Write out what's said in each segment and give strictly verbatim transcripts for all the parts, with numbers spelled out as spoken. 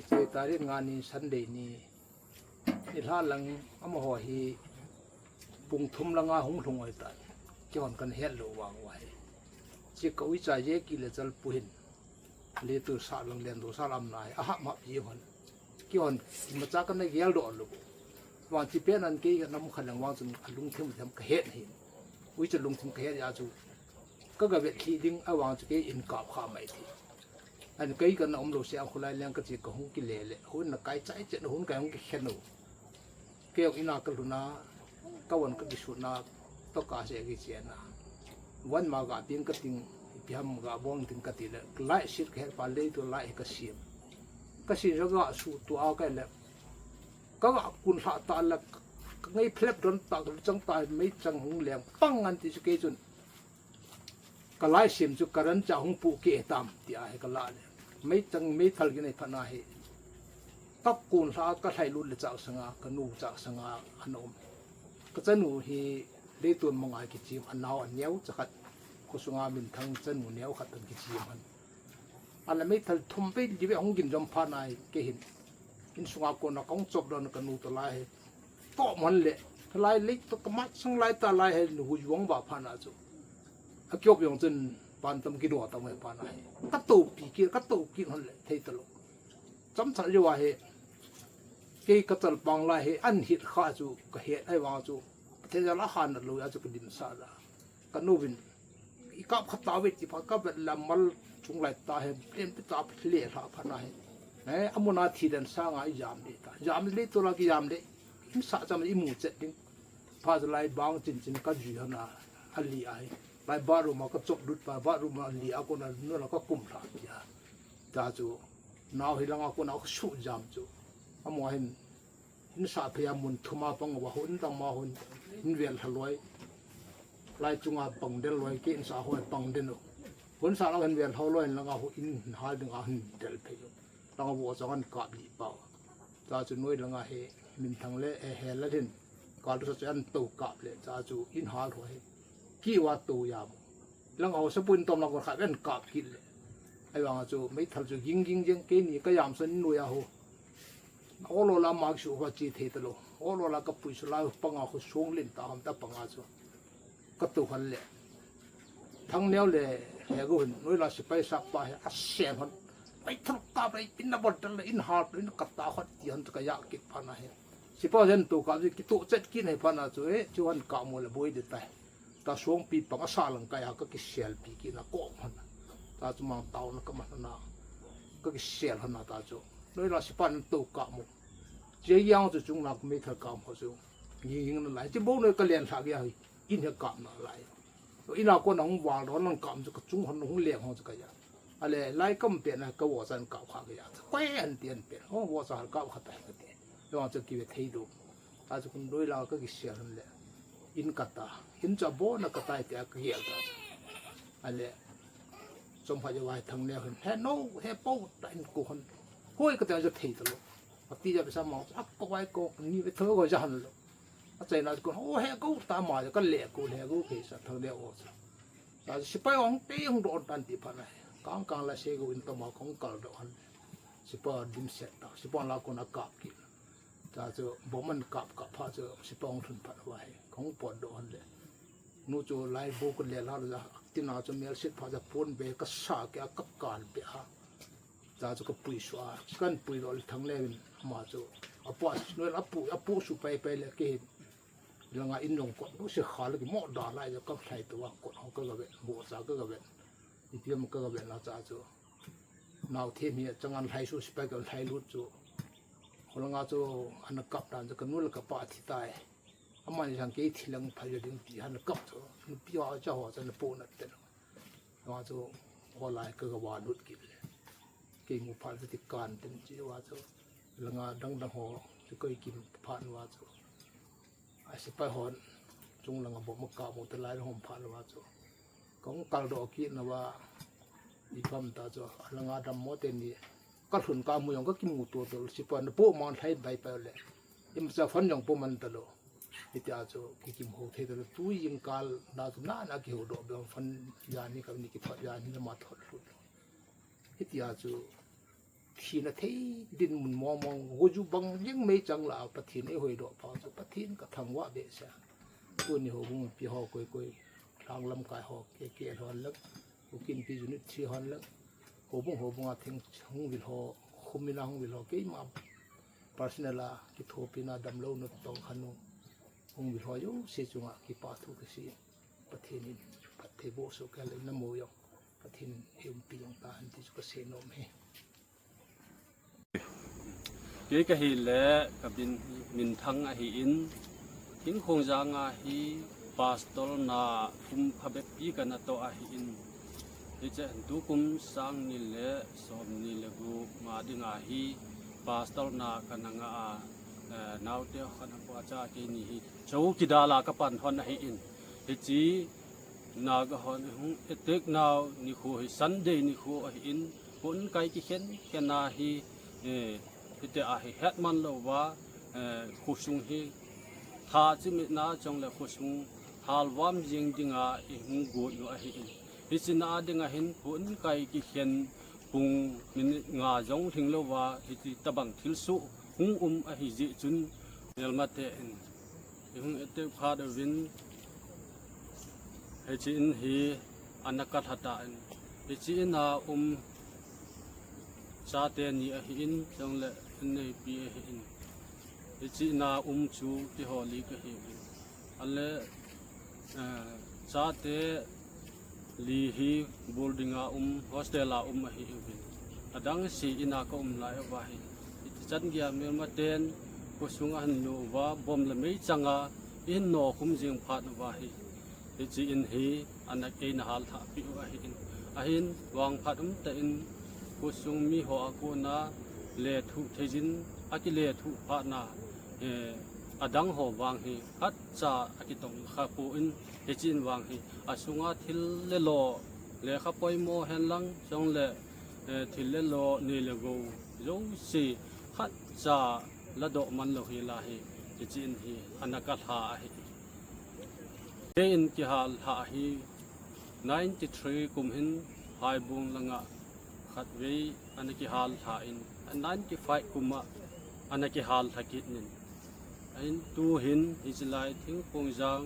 Che tarik nga ni Sunday ni, nilhah lang amaho hi pung thum langa hung lhung oi tan. Kihon kan het lou vang uva hi. Che ka uicha Jackie le Chalpu hin. Leitu sa lang len do sa lam nai. Ahap map ji hon. Kihon, kimacha kana gel doh lou. Vang chi pen an kei ka nam kha lang vang chun alungthim them ka het hi. Uicha lungthim ka het ya chu. Ka ga vet hi ding a vang chu kei in kap kha mai thi. An kei kana um lou se a khulai leng ka chi ka hung ki le le. Hun na kai chai che na hun kai hung ki khen u. Kei ina ka lhuna, ka wan ka kisuna, to ka se ki chena. Wan ma ga ting ka ting, ipi ham ga bong ting ka ti le. Lai sit ka het pa leitu lai ka siam. Ka sin ra ga su tu a ka le. Ka ga kun hla ta le, ka ngai phlep don ta, ka chang ta, mei chang hung leng, pang an ti chu kei chun. Ka lai sim chu ka ran cha hung pu ke tam ti a hi ka la le. Mei chang mei thal ki nei phat na hi. Ka kun hla ka hlai lut le chak sanga, ka nu chak sanga an um. Ka chanu hi leitu manga ki chim a nau a neu cha khat. Ko sunga min thang chanu neu khat tan ki chim han. Ala mei thal thum pe di be hung gin jom phat na hi ke hin. In sunga ko na kong chop don ka nu to lai hi. Ko man le. Lai le to ka mat sang lai ta lai hi nu hu yuang ba phat na chu. A kiop yong chun pan tam ki do tam he pan ai. Ka to pi ki, ka to ki hon le thei ta lo. Cham chal yo a he. Kei ka chal pang lai he an hit kha chu ka he ai wa chu. Pathen jal a han lo ya chu ka dim sa la. Ka nu vin. I kap kha ta ve ti pha ka vet la mal chung lai ta he. Plen pi ta phle hla pha na he. Eh, amuna thi den sa nga i jam de ta. Jam le to la ki jam de. In sa cham i mu chet ding. Pha lai bang chin chin ka jui hana a li ai. Lai bathroom a ka chop lut pa bathroom a li a kona nu la ka kum hla tia. Ta chu nau hi langa kona ka su jam chu. Amo hin hin sa phia mun thuma pang wa hun tang ma hun hin vel hla loi. Lai chunga pang del loi ke in sa hoi pang den u. Hun sa la hin vel hla loi langa hu in hal ding a hin del phei u. Langa wo chang an kap li pau. Ta chu noi langa he min thang le e he la hin. Kal sa chu an to kap le ta chu in hal ho he. Ki wa to ya mo. Langa ho sa pun tom la ko kha ven kap kit le. Ai wang chu mei thal chu ging ging jeng ke ni ka yam san noi a ho. Olo la mak su ho chi thei ta lo. Olo la ka pui su la panga ho song lin ta ham ta panga chu. Ka to hal le. Thang neo le he go hin noi la sipai sak pa he a sen hon. Ai thang ka bai pin na bol tal in har in ka ta hot ti hon ka ya kit pa na he. Sipai zen to ka ji ki to chet kin he pa na chu e chu hon ka mo le boi de tai. Ta suang pi pang a sa lang ka ya ka ki sel pi ki na ko hon. Ta chu mang tau na ka ma na. Ka ki sel hon na ta chu. Noi la sipai nan to ka mo. Che yang chu chung na ku me tha ka mo chu. Ging ging na lai. Chi bo noi ka len tha ge hi. In he kap na lai. Ina ko na hung wal ron lang kap chu ka chung hon hung leng hon chu ka ya. Ale lai kam pe na ka wo san kap kha ka ya. Ko an ti an pe. Ho wo sa kap kha ta ka ti. Lo chu ki ve thei do. Ta chu kun doi la ka ki sia hon le. In ka ta. In cha bo na ka tai te ka ya ta. Ale. Chom pha ja wai thang ne hon. He no he po ta in ko hon. Hoi ka ta ja thei ta lo. Ati ja pe sa ma. Ak ko wai ko ni ve tho ko ja han lo. A chaina ko, "O he ko ta ma, ka le ko le ko ke sa thang le o sa." Sa sipai ong te ong do tan ti pha na. Kang kang la se ko in ta ma kong kal do han. Sipai dim set ta. Sipai la ko na kap ki. Ta chu bo man kap kap pha chu sipai ong thun pha wa he. Kong pot do han le. Nu chu lai bo ko le la la. Ti na chu mel set pha ja pon be ka sa ke a ka kan be ha. Ta chu ka pui sua, kan pui lo le thang le in ama chu. Apu, noi apu, apu su pai pai le ke hin. Langa in long kot, no se kha le ki mo da lai ka thlai to wa kot ho ka ga ve, bo cha ka ga ve. Ipi am ka ga ve na cha chu. Nau the mi chang an thlai su sipai ka thlai lut chu. Ho langa chu an kap dan chu ka nu le ka pa thi tai. Ama ni sang ke thi lang phai ding ti han kap chu. Nu pi wa cha ho cha na po na te. Wa chu, wa lai ka ga wa lut kit le. Kei mu phat ti kan tin chi wa chu. Langa dang dang ho, chu kei kim phat wa chu. A sipai hon, chung langa bo ma ka mu te lai hom phat wa chu. Kong kal do kit na wa, i pam ta chu, langa dam mo te ni, ka lhun ka mu yong ka ki mu to to, sipai na po man thai bai pa le. Im cha phone yong po man ta lo. Hitia chu kikim ho thei ta lo, tu jing kal na chu na na ki ho do be fan ja ni ka ni ki phat ja ni ma thot lut. Hitia chu Thina thei dinmun mong mong, guju bang jing mei chang la Pathen eihoidoh pha chu Pathen ka thangvah behseh. Tuni houbung pi ho koi koi, lhang lamkai ho, K K L hon lang, Ukinpi Unit three hon lang, houbung houbung a theng hung vil ho, khum in a hung vil ho, keima personal a kithopina damlou nu tong khanu hung vil ho jouse chunga kipa thu kasei. Pathen in phatthei boh soh kei le namu jong Pathen in eiumpi jing tahen ti chu kasei nom e. Kei kahile ka min, Minthang ahin, Thingkhongjang a hi pastor na kum phabeppi kana toh ahin, hiche tukum sang ni le som ni le gup ma dinga hi pastor na kana ngah a, eh, naote khat apoh a cha keini hi chokidar a kapan hon ahin, hiche na kahon hung etek nau nikho hi Sunday nikho ahin, hun kai kikhen khen a hi, eh, hiti a hi hetman louva, eh, khosung hi tha chimit na chong le khosung halvam jing dinga ihung got u ahin. Hiche na dinga hin hun kai kikhen pung minute nga jong lhing louva hiti tabang thilsoh hung um ahi jeh chun, melma te in ihung etek phat uvin, hiche in hi ana kalha tan, hiche in a um chate ni ahin, chong le inneipi ahin, hiche in a um chu kiholi kahiuvin. Ale, eh, chate li hi boarding a um, hostel a um ahiuvin. Adang se in a ka um lai uva hi, hiti chan geiya melma ten khosung ahin nu uva, bom le mei changa ihin nokhum jing phat uva hi, hiche in hi ana eina hallhah peh u ahin. Ahin vangphat umtah in khosung mi ho a kona lethuh thei jin, akilethuh phat na, eh, adang ho vang hi khat cha akitong kha pon, hiche in vang hi asunga thil le lo, lekha poimo hen lang, chong le, eh, thil le lo, nei le gou jouse khat cha ladoh man lou hi la hi, hiche in hi ana kalha ahi. Kei in kihallhah hi ninety three kum hin Phaibung langa khatvei ana kihallhah in, ninety five kum a ana kihallhah kit in, ahin tuhin hiche lai Thingkhongjang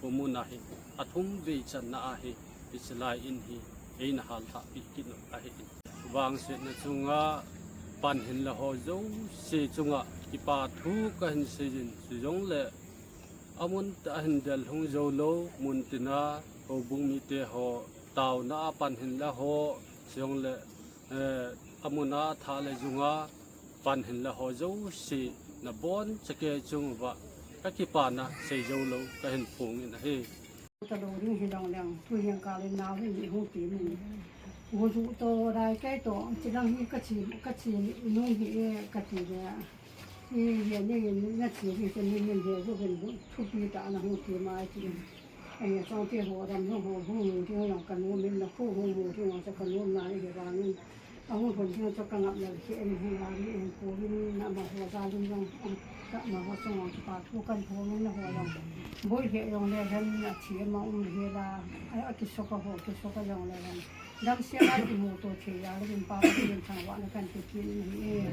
khomun a hi athum vei channa ahi, hiche lai in hi eina hallhah peh kit u ahi. Vangsetna chunga pan hinla ho jouse chunga kipa thu kahin seijin, chujongle amun tah a hin del hung jou lou, mun tina houbung mite ho taona a pan hinla ho, chujongle, eh, amun a tha le junga pan hinla ho jouse nabonchauva kakipana seijou lou kahin phongin ahi. Talou ding hilou leng, tuhin kal in nao hin hung ti min. Guju to dai kei to, chilang hi kachi, kachi nung hi e kati le. Hi, hi, ni, ni, nachi hi, ni, ni, hi, gu, gu, thupi tah a nahung ti mai ti. Ani chang te ho, ram ho, ho, hung, hung, hung, ka nom in na khu, hung, hung, hung, cha ka nom na, hi, vang in. Ahung, hung, hung, cha ka ngap le, hi, en, hung, la, ni, en, ko, in, na, ma, ho, za, lin, yong, ka, ma, ho, song, pa, thu, kan, ho, in, na, ho, yong. Boi, hi, yong, le, hen, na, chi, ma, um, hi, la, a, a, ki, so, ka, ho, ki, so, ka, yong, le, hen. Dam sia la ki mu to che ya le pa ka tin thang wa na kan ti kin ni e.